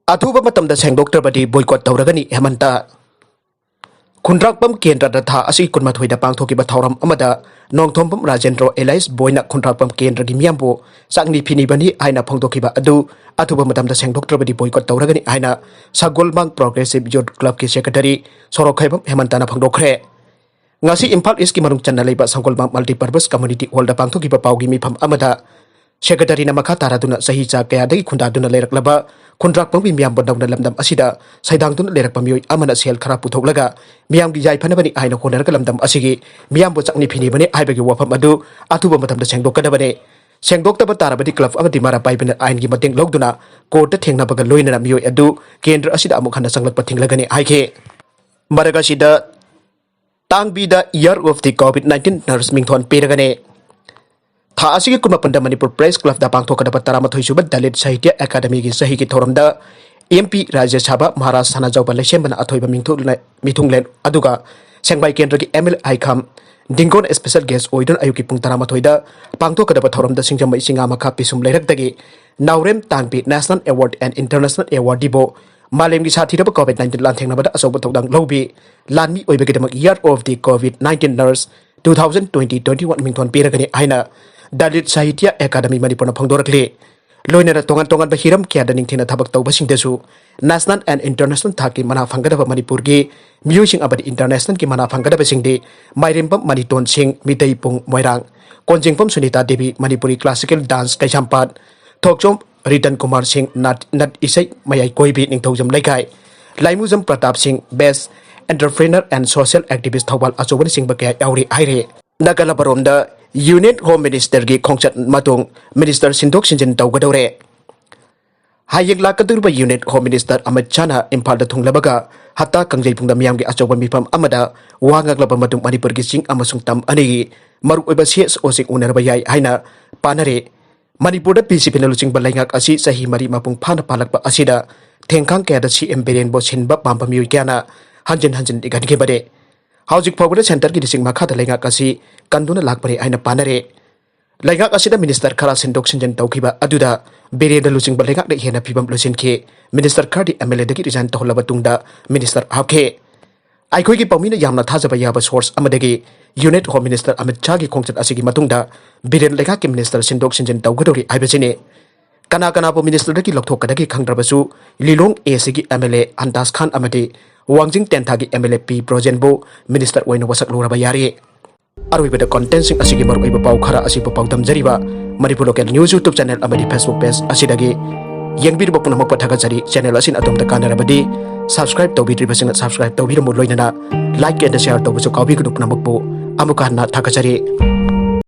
ꯑꯊꯨꯕ ꯃꯇꯝꯗ ꯁꯦꯡꯗꯣꯛꯇ꯭ꯔꯕꯗꯤ boycott ꯇꯧꯔꯒꯅꯤ, ꯍꯦꯃꯟꯇ꯫ ꯈꯨꯟꯗ꯭ꯔꯥꯛꯄꯝ ꯀꯦꯟꯗ꯭ꯔꯗ ꯊꯥ ꯑꯁꯤꯒꯤ ꯀꯨꯟꯃꯥꯊꯣꯏꯗ ꯄꯥꯡꯊꯣꯛꯈꯤꯕ ꯊꯧꯔꯝ ꯑꯃꯗ ꯅꯣꯡꯊꯣꯝꯕꯝ ꯔꯥꯖꯦꯟꯗ꯭ꯔꯣ ꯑꯦꯂꯥꯏꯁ ꯕꯣꯏꯅ ꯈꯨꯟꯗ꯭ꯔꯥꯛꯄꯝ ꯀꯦꯟꯗ꯭ꯔꯒꯤ ꯃꯤꯌꯥꯝꯕꯨ ꯆꯥꯛꯅꯤ ꯐꯤꯅꯤꯕꯅꯤ ꯍꯥꯏꯅ ꯐꯣꯡꯗꯣꯛꯈꯤꯕ ꯑꯗꯨ ꯑꯊꯨꯕ ꯃꯇꯝꯗ ꯁꯦꯡꯗꯣꯛꯇ꯭ꯔꯕꯗꯤ ꯕꯣꯏꯀꯣꯠ ꯇꯧꯔꯒꯅꯤ ꯍꯥꯏꯅ ꯁꯒꯣꯜꯕꯥꯡ ꯄ꯭ꯔꯣꯒ꯭ꯔꯦꯁꯤꯚ ꯌꯨꯠ ꯀ꯭ꯂꯕꯀꯤ ꯁꯦꯀ꯭ꯔꯦꯇꯔꯤ ꯁꯣꯔꯣꯛꯈꯥꯏꯕꯝ ꯍꯦꯃꯟꯇꯅ ꯐꯣꯡꯗꯣꯛꯈ꯭ꯔꯦ꯫ ꯉꯁꯤ ꯏꯝꯐꯥꯜ ꯏꯁꯀꯤ ꯃꯅꯨꯡ ꯆꯟꯅ ꯂꯩꯕ ꯁꯒꯣꯜꯕꯥꯡ ꯃꯜꯇꯤꯄꯔꯄꯁ ꯀꯝꯃ꯭ꯌꯨꯅꯤꯇꯤ ꯍꯣꯜꯗ ꯄꯥꯡꯊꯣꯛꯈꯤꯕ ꯄꯥꯎꯒꯤ ꯃꯤꯐꯝ ꯑꯃꯗ ꯁꯦꯀ꯭ꯔꯦꯇꯔꯤꯅ ꯃꯈꯥ ꯇꯥꯔꯗꯨꯅ ꯆꯍꯤ ꯆꯥ ꯀꯌꯥꯗꯒꯤ ꯈꯨꯟꯗꯥꯗꯨꯅ ꯂꯩꯔꯛꯂꯕ ꯈꯨꯟꯗ꯭ꯔꯥꯛꯄꯝꯒꯤ ꯃꯤꯌꯥꯝꯕꯨ ꯅꯧꯅ ꯂꯝꯗꯝ ꯑꯁꯤꯗ ꯁꯩꯗꯥꯡꯗꯨꯅ ꯂꯩꯔꯛꯄ ꯃꯤꯑꯣꯏ ꯑꯃꯅ ꯁꯦꯜ ꯈꯔ ꯄꯨꯊꯣꯛꯂꯒ ꯃꯤꯌꯥꯝꯒꯤ ꯌꯥꯏꯐꯅꯕꯅꯤ ꯍꯥꯏꯅ ꯍꯣꯠꯅꯔꯒ ꯂꯝꯗꯝ ꯑꯁꯤꯒꯤ ꯃꯤꯌꯥꯝꯕꯨ ꯆꯥꯛꯅꯤ ꯐꯤꯅꯤꯕꯅꯤ ꯍꯥꯏꯕꯒꯤ ꯋꯥꯐꯝ ꯑꯗꯨ ꯑꯊꯨꯕ ꯃꯇꯝꯗ ꯁꯦꯡꯗꯣꯛꯀꯗꯕꯅꯤ꯫ ꯁꯦꯡꯗꯣꯛꯇꯕ ꯇꯥꯔꯕꯗꯤ ꯀ꯭ꯂꯕ ꯑꯃꯗꯤ ꯃꯔꯥ ꯄꯥꯏꯕꯅ ꯑꯥꯏꯟꯒꯤ ꯃꯇꯦꯡ ꯂꯧꯗꯨꯅ ꯀꯣꯔꯠꯇ ꯊꯦꯡꯅꯕꯒ ꯂꯣꯏꯅꯅ ꯃꯤꯑꯣꯏ ꯑꯗꯨ ꯀꯦꯟꯗ꯭ꯔ ꯑꯁꯤꯗ ꯑꯃꯨꯛ ꯍꯟꯅ ꯆꯪꯂꯛꯄ ꯊꯤꯡꯂꯒꯅꯤ ꯍꯥꯏꯈꯤ꯫ ꯃꯔꯛ ꯑꯁꯤꯗ ꯇꯥꯡꯕꯤꯗ Year of the COVID nineteen Nurse ꯃꯤꯡꯊꯣꯟ ꯄꯤꯔꯒꯅꯤ꯫ ꯊꯥ ꯑꯁꯤꯒꯤ ꯀꯨꯟꯃꯥꯄꯟꯗ ꯃꯅꯤꯄꯨꯔ ꯄ꯭ꯔꯦꯁ ꯀ꯭ꯂꯕꯇ ꯄꯥꯡꯊꯣꯛꯀꯗꯕ ꯇꯔꯥꯃꯥꯊꯣꯏ ꯁꯨꯕ ꯗꯂꯤꯠ ꯁꯥꯍꯤꯇ꯭ꯌ ꯑꯦꯀꯥꯗꯃꯤꯒꯤ ꯆꯍꯤꯒꯤ ꯊꯧꯔꯝꯗ ꯑꯦꯝ ꯄꯤ ꯔꯥꯖ꯭ꯌ ꯁꯚꯥ ꯃꯍꯥꯔꯥꯖ ꯁꯅꯥꯖꯥꯎꯕ ꯂꯩꯁꯦꯝꯕꯅ ꯑꯊꯣꯏꯕ ꯃꯤꯡꯊꯨ-, ꯃꯤꯊꯨꯡꯂꯦꯟ ꯑꯗꯨꯒ ꯁꯦꯡꯃꯥꯏ ꯀꯦꯟꯗ꯭ꯔꯒꯤ ꯑꯦꯝ ꯑꯦꯜ ꯑꯥꯏꯈꯥꯝ ꯗꯤꯡꯒꯣꯟ ꯁ꯭ꯄꯦꯁꯦꯜ ꯒꯦꯁ ꯑꯣꯏꯗꯨꯅ ꯑꯌꯨꯛꯀꯤ ꯄꯨꯡ ꯇꯔꯥꯃꯥꯊꯣꯏꯗ ꯄꯥꯡꯊꯣꯛꯀꯗꯕ ꯊꯧꯔꯝꯗ ꯁꯤꯡꯖꯃꯩ ꯆꯤꯉꯥ ꯃꯈꯥ ꯄꯤꯁꯨꯝ ꯂꯩꯔꯛꯇꯒꯤ ꯅꯥꯎꯔꯦꯝ ꯇꯥꯡꯕꯤ National Award and International Award ꯗꯤꯕꯨ ꯃꯥꯂꯦꯝꯒꯤ ꯁꯥꯊꯤꯔꯕ COVID nineteen ꯂꯥꯟꯊꯦꯡꯅꯕꯗ ꯑꯆꯧꯕ ꯊꯧꯗꯥꯡ ꯂꯧꯕꯤ ꯂꯥꯟꯃꯤ ꯑꯣꯏꯕꯒꯤꯗꯃꯛ Year of the COVID nineteen Nurse two thousand twenty twenty-one ꯃꯤꯡꯊꯣꯟ ꯄꯤꯔꯒꯅꯤ ꯍꯥꯏꯅ ꯗꯂꯤꯠ ꯁꯥꯍꯤꯇ꯭ꯌ ꯑꯦꯀꯥꯗꯃꯤ ꯃꯅꯤꯄꯨꯔꯅ ꯐꯣꯡꯗꯣꯔꯛꯂꯤ꯫ ꯂꯣꯏꯅꯅ ꯇꯣꯉꯥꯟ ꯇꯣꯉꯥꯟꯕ ꯍꯤꯔꯝ ꯀꯌꯥꯗ ꯅꯤꯡꯊꯤꯅ ꯊꯕꯛ ꯇꯧꯕꯁꯤꯡꯗꯁꯨ national and international ꯊꯥꯛꯀꯤ ꯃꯅꯥ ꯐꯪꯒꯗꯕ ꯃꯅꯤꯄꯨꯔꯒꯤ ꯃꯤꯑꯣꯏꯁꯤꯡ ꯑꯃꯗꯤ internationalꯒꯤ ꯃꯅꯥ ꯐꯪꯒꯗꯕꯁꯤꯡꯗꯤ ꯃꯥꯏꯔꯦꯝꯕꯝ ꯃꯅꯤꯇꯣꯟ ꯁꯤꯡ, ꯃꯤꯇꯩ ꯄꯨꯡ ꯃꯣꯏꯔꯥꯡ, ꯀꯣꯟꯖꯤꯡꯐꯝ ꯁꯨꯅꯤꯇꯥ ꯗꯦꯕꯤ, ꯃꯅꯤꯄꯨꯔꯤ classical dance ꯀꯩꯁꯥꯝꯄꯥꯠ, ꯊꯣꯛꯆꯣꯝ ꯔꯤꯇꯟ ꯀꯨꯃꯥꯔ ꯁꯤꯡ, ꯅꯥꯠ, ꯅꯠ ꯏꯁꯩ ꯃꯌꯥꯏ ꯀꯣꯏꯕꯤ ꯅꯤꯡꯊꯧꯖꯝ ꯂꯩꯀꯥꯏ, ꯂꯥꯏꯃꯨꯖꯝ ꯄ꯭ꯔꯇꯥꯞ ꯁꯤꯡ, best entrepreneur and social activist Thoubal ꯑꯆꯧꯕꯅꯆꯤꯡꯕ ꯀꯌꯥ ꯌꯥꯎꯔꯤ ꯍꯥꯏꯔꯤ꯫ ꯅꯥꯒꯥꯂꯥꯕꯥꯔꯣꯝꯗ Union Home Ministerꯒꯤ ꯈꯣꯡꯆꯠ ꯃꯇꯨꯡ Minister ꯁꯤꯟꯗꯣꯛ ꯁꯤꯟꯖꯤꯟ ꯇꯧꯒꯗꯧꯔꯦ꯫ ꯍꯌꯦꯡ ꯂꯥꯛꯀꯗꯧꯔꯤꯕ Union Home Minister ꯑꯃꯤꯠ ꯁꯥꯍꯅ ꯏꯝꯐꯥꯜꯗ ꯊꯨꯡꯂꯕꯒ ꯍꯠꯇꯥ ꯀꯥꯡꯖꯩꯕꯨꯡꯗ ꯃꯤꯌꯥꯝꯒꯤ ꯑꯆꯧꯕ ꯃꯤꯐꯝ ꯑꯃꯗ ꯋꯥ ꯉꯥꯡꯂꯕ ꯃꯇꯨꯡ ꯃꯅꯤꯄꯨꯔꯒꯤ ꯆꯤꯡ ꯑꯃꯁꯨꯡ ꯇꯝ ꯑꯅꯤꯒꯤ ꯃꯔꯨꯑꯣꯏꯕ ꯁꯤ ꯑꯦꯁ ꯑꯣꯁꯤꯡ ꯎꯅꯔꯕ ꯌꯥꯏ ꯍꯥꯏꯅ ꯄꯥꯅꯔꯦ꯫ ꯃꯅꯤꯄꯨꯔꯗ ꯕꯤ ꯖꯦ ꯄꯤꯅ ꯂꯨꯆꯤꯡꯕ ꯂꯩꯉꯥꯛ ꯑꯁꯤ ꯆꯍꯤ ꯃꯔꯤ ꯃꯄꯨꯡ ꯐꯥꯅ ꯄꯥꯜꯂꯛꯄ ꯑꯁꯤꯗ ꯊꯦꯡꯈꯥꯡ ꯀꯌꯥꯗ ꯁꯤ ꯑꯦꯝ ꯕꯤꯔꯦꯟꯕꯨ ꯁꯤꯟꯕ ꯄꯥꯝꯕ ꯃꯤꯑꯣꯏ ꯀꯌꯥꯅ ꯍꯟꯖꯤꯟ ꯍꯟꯖꯤꯟ ꯏꯀꯥꯏꯈꯤꯕꯅꯤ꯫ ꯍꯧꯖꯤꯛ ꯐꯥꯎꯕꯗ centreꯒꯤ ꯂꯨꯆꯤꯡ ꯃꯈꯥꯗ ꯂꯩꯉꯥꯛ ꯑꯁꯤ ꯀꯟꯗꯨꯅ ꯂꯥꯛꯄꯅꯤ ꯍꯥꯏꯅ ꯄꯥꯅꯔꯦ꯫ ꯂꯩꯉꯥꯛ ꯑꯁꯤꯗ minister ꯈꯔ ꯁꯤꯟꯗꯣꯛ ꯁꯤꯟꯖꯤꯟ ꯇꯧꯈꯤꯕ ꯑꯗꯨꯗ ꯕꯤꯔꯦꯟꯗ ꯂꯨꯆꯤꯡꯕ ꯂꯩꯉꯥꯛꯅ ꯍꯦꯟꯅ ꯐꯤꯕꯝ ꯂꯣꯏꯁꯤꯟꯈꯤ꯫ Minister ꯈꯔꯗꯤ ꯑꯦꯝ ꯑꯦꯜ ꯑꯦꯗꯒꯤ resign ꯇꯧꯍꯜꯂꯕ ꯇꯨꯡꯗ minister ꯍꯥꯞꯈꯤ꯫ ꯑꯩꯈꯣꯏꯒꯤ ꯄꯥꯎꯃꯤꯅ ꯌꯥꯝꯅ ꯊꯥꯖꯕ ꯌꯥꯕ source ꯑꯃꯗꯒꯤ Union Home Minister ꯑꯃꯤꯠ ꯁꯥꯍꯒꯤ ꯈꯣꯡꯆꯠ ꯑꯁꯤꯒꯤ ꯃꯇꯨꯡꯗ ꯕꯤꯔꯦꯟ ꯂꯩꯉꯥꯛꯀꯤ ministerꯁꯤꯡ ꯁꯤꯟꯗꯣꯛ ꯁꯤꯟꯖꯤꯟ ꯇꯧꯒꯗꯧꯔꯤ ꯍꯥꯏꯕꯁꯤꯅꯤ꯫ ꯀꯅꯥ ꯀꯅꯥꯕꯨ ministerꯗꯒꯤ ꯂꯧꯊꯣꯛꯀꯗꯒꯦ ꯈꯪꯗ꯭ꯔꯕꯁꯨ, ꯂꯤꯂꯣꯡ Aꯒꯤ MLA ꯑꯟꯗꯥꯖ ꯈꯥꯟ ꯑꯃꯗꯤ ꯋꯥꯡꯖꯤꯡ ꯇꯦꯟꯊꯥꯒꯤ MLA ꯄꯤ ꯕ꯭ꯔꯣꯖꯦꯟꯕꯨ minister ꯑꯣꯏꯅ ꯋꯥꯁꯛꯂꯨꯔꯕ ꯌꯥꯔꯦ꯫ ꯑꯔꯣꯏꯕꯗ contentꯁꯤꯡ ꯑꯁꯤꯒꯤ ꯃꯔꯨꯑꯣꯏꯕ ꯄꯥꯎ ꯈꯔ ꯑꯁꯤꯕꯨ ꯄꯥꯎꯗꯝꯖꯔꯤꯕ Manipur Local News YouTube channel ꯑꯃꯗꯤ Facebook page ꯑꯁꯤꯗꯒꯤ ꯌꯦꯡꯕꯤꯔꯤꯕ ꯄꯨꯝꯅꯃꯛꯄꯨ ꯊꯥꯒꯠꯆꯔꯤ꯫ Channel ꯑꯁꯤꯅ ꯑꯗꯣꯝꯗ ꯀꯥꯟꯅꯔꯕꯗꯤ subscribe ꯇꯧꯕꯤꯗ꯭ꯔꯤꯕꯁꯤꯡꯅ subscribe ꯇꯧꯕꯤꯔꯝꯃꯨ, ꯂꯣꯏꯅꯅ like and share ꯇꯧꯕꯁꯨ ꯀꯥꯎꯕꯤꯒꯅꯨ꯫ ꯄꯨꯝꯅꯃꯛꯄꯨ ꯑꯃꯨꯛꯀ ꯍꯟꯅ ꯊꯥꯒꯠꯆꯔꯤ꯫